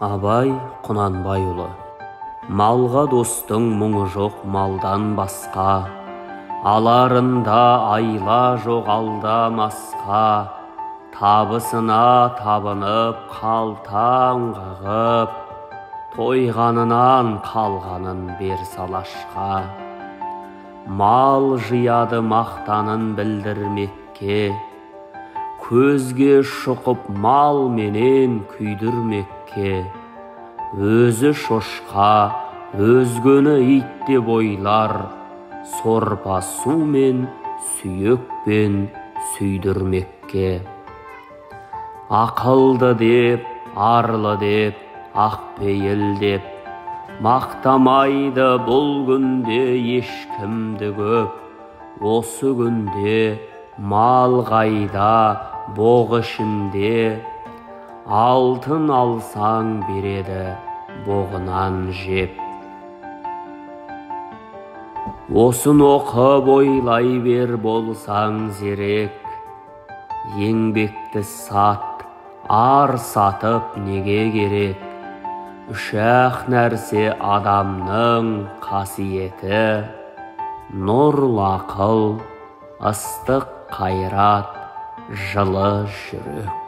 Абай Құнанбайұлы. Малға достың мұңы жоқ малдан басқа, аларында айла жоқ алдамасқа, табысына табынып қалтаң қағып, тойғанынан қалғанын бер салашқа. Мал жияды мақтанын білдірмекке, көзге шұқып мал менен күйдірмекке, өзі шошқа, өзгені ит деп ойлар, сорпа сумен, сүйекпен сүйдірмекке. Ақылды деп, арлы деп, ақпейіл деп, мақтамайды бұл күнде ешкімді көп. Осы күнде мал қайда, боқ ішінде, алтын алсаң береді боғынан жеп. Осын оқып ойлай бер болсаң зерек, еңбекті сат, ар сатып неге керек? Үш-ақ нәрсе адамның қасиеті: нұрлы ақыл, ыстық қайрат, жылы жүрек.